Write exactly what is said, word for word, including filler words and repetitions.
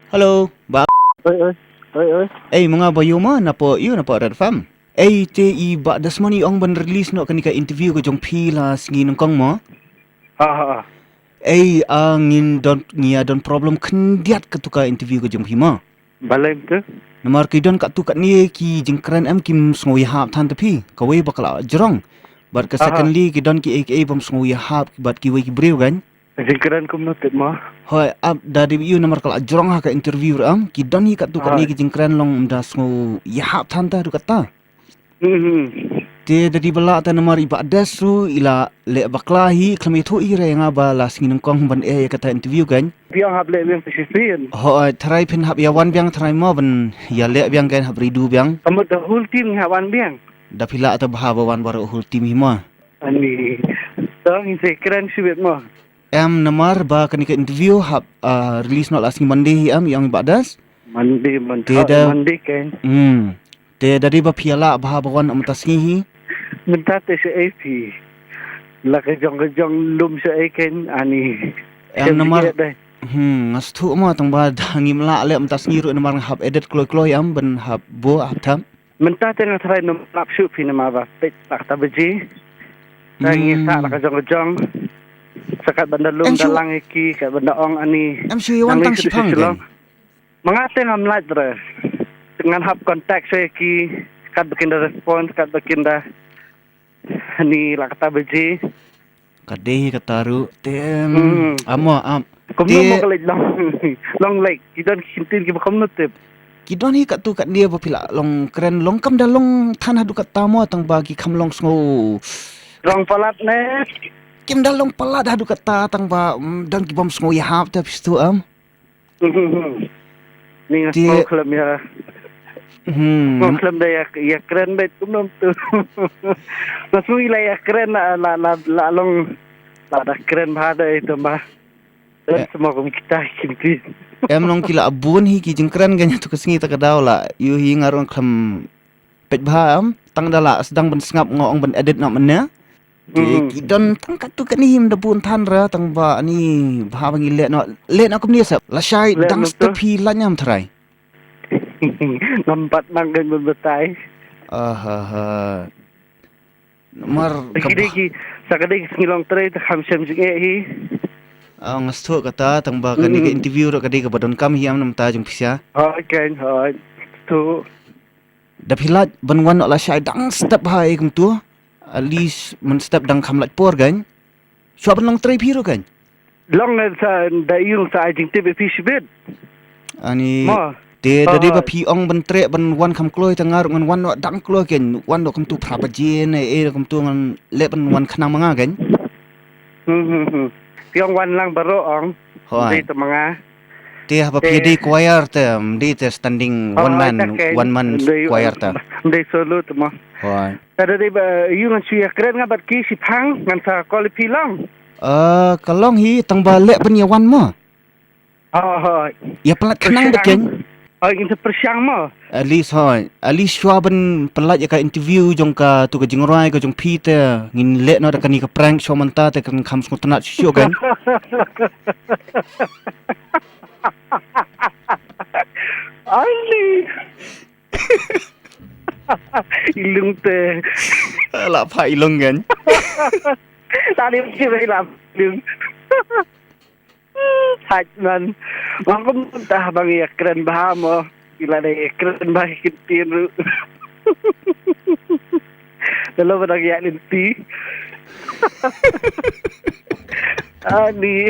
Hello, ba. Oi, oi. Oi, oi. Ei, mynga ba ïoh ma, napoh ïoh, napoh Red F M. Ei, te i Bah Desmond i ong ban release noh kane ka interview ka jong phi la sngi nyngkong mo. Ha, ha, ha. Ei, a ngin don, ngi ïa don problem khyndiat katu ka interview ka jong phi mo. Balei tu? Namar ki don katu katne ki jingkren em kim sngew ïahap than te phi. Kawei ba ka la jrong. Bad ka Aha. Secondly ki don ki ei ki ei bym sngew ïahap bad kiwei ki briew kan. Jingkren kumno tip mo? Hoi, ap da dei ïoh namar ka la jrong ha ka interview ruh em. Ki don hi katu katne Hoi. Ki jingkren long ym da sngew ïahap than te haduh katta. Mhm. Te da dei ba lah te namar i Bah Des ruh i la leh bakla hi khlem ïathuh hi re nga ba la sngi nyngkong ban eh ïa kata interview kan. Biang hap leh biang shisien. Hoi, tharai phin hap ïa wan biang tharai mo ban ïa leh biang kan hap ri du biang. Ka mut the whole team ngi hap wan biang. Da phi lah te bha ba wan baroh whole team hi mo. Ani. To ngin sa kren shibit mo. Em namar ba kane ka interview hap, ah, release noh la sngi Monday hi em ïa ong i Bah Des. Monday, Mon-, Te oh, da Monday kan. Hmm. Te da dei ba phi ïa lah bha ba wan mynta sngi hi. Mynta te sha A P. La ka jong ka jong lum sha A kan ani. Em Shem namar. Sha dei. Hmm, nga sngewthuh mo tang ba da ngim lah leh mynta sngi ruh namar nga hap edit kloi kloi em ban hap buh hap thap. Mynta te nga tharai nym lap shuh phi namar ba peit la kata baje. Te ngi Hmm. Sa la ka jong ka jong. Sa kat ban da lum Em da shu. Lang ïa ki, kat ban da ong ani. Em shu ïa wan Nang tang ni shu shiphang shu kan. Long. Ma nga te ngam lait re. Ngan hap contact sha ki, kat ba kin da response, kat ba kin da. Ni la kata baje. Ka dei hi kata ruh, te, em, Hmm. Amo, am. Kumno Te mo ka leit long, long leit. Ki don ki ktien kiba kumno tip. Ki don hi katu katne ba phi la long kren long kam da long than haduh katta mo tang ba ki kham long sngew. Long palat ne. Kim da long palat haduh katta tang ba, mm, don ki bym sngew ïahap te phi sngewthuh em. Ni nga Te sngewkhlem ïa. Hmm. Sngewkhlem da ïa, ïa kren beit kumno tu. Nga sngew ïa la ïa kren la, la, la, la long. La da kren bha da ïa tu ba. Dan Eh. Semua kum kita kinti. Em long ki la bun hi ki jingkren kan ïa tu ka sngi ta ka daw la. Ïoh hi nga ruh khlem peit bha em, tang da la sdang ban sngap nga ong ban edit noh mynne. Te Hmm. Ki don tang katu kane hi ym da bun than re tang ba ani bha ba ngi leh noh, leh noh kumne sa. Lashai Leh dang noh step tu. Hi laiñ em tharai. Ngam pat nang kan ban batai. Aha ha. Namar ka Ki dei bha- ki, sa ka dei ki sngi long trei te kham shem jingeh hi. Ah, nga sngewthuh kata tang ba kane ka Hmm. Interview ruh ka dei kaba donkam hi em namar ta jong pisa. Hoi kan, hoi. Tu. Da phi lah ban wan noh lashai dang step ha e kumtu. At least mynstep dang kham lait por kan. Shuwa ban long trei phi ruh kan. Long, eh, sa da ïung sa ai jingtip ïa phi shibit. Ani Mo. Te da dei ba Hoi. Phi ong ban treh ban wan kham kloi te nga ruh ngan wan noh dang kloi kan. Wan noh kumtu phra baje ne e kumtu ngan leh ban wan khnang ma nga kan. Hmm, hmm, hmm. Phi ong wan lang baroh ong. Hoi. Dei te ma nga. Te haba phi Te dei choir te, mm, dei te standing Hoi, one man, ta kan. One man Dei, choir te. Dei solo te mo. Hoi. Ta da dei ba ïung ngan shu ïa kren nga bad ki shiphang ngan sa call ïa phi long. Ah, ka long hi tang ba leh ban ïa wan mo. Hoi, hoi. Ïa palat khnang bad Pyrshang. Kan. Hoi, ngin sa pyrshang mo. At least hoi. At least shuwa ban palat ïa ka interview jong katu ka jingrwai ka jong phi te ngin leh noh da kane ka prank show mynta te kan kham sngewtynnat shuh shuh kan. Ani. I Lung te. La pha i Lung kan. Tadi mesti bagi lah i Lung. Haj man. Bang kum tah bang ïa kren bha mo. Ila dei ïa kren bha ki tin ru. Dalam bang ïa linti. Ani.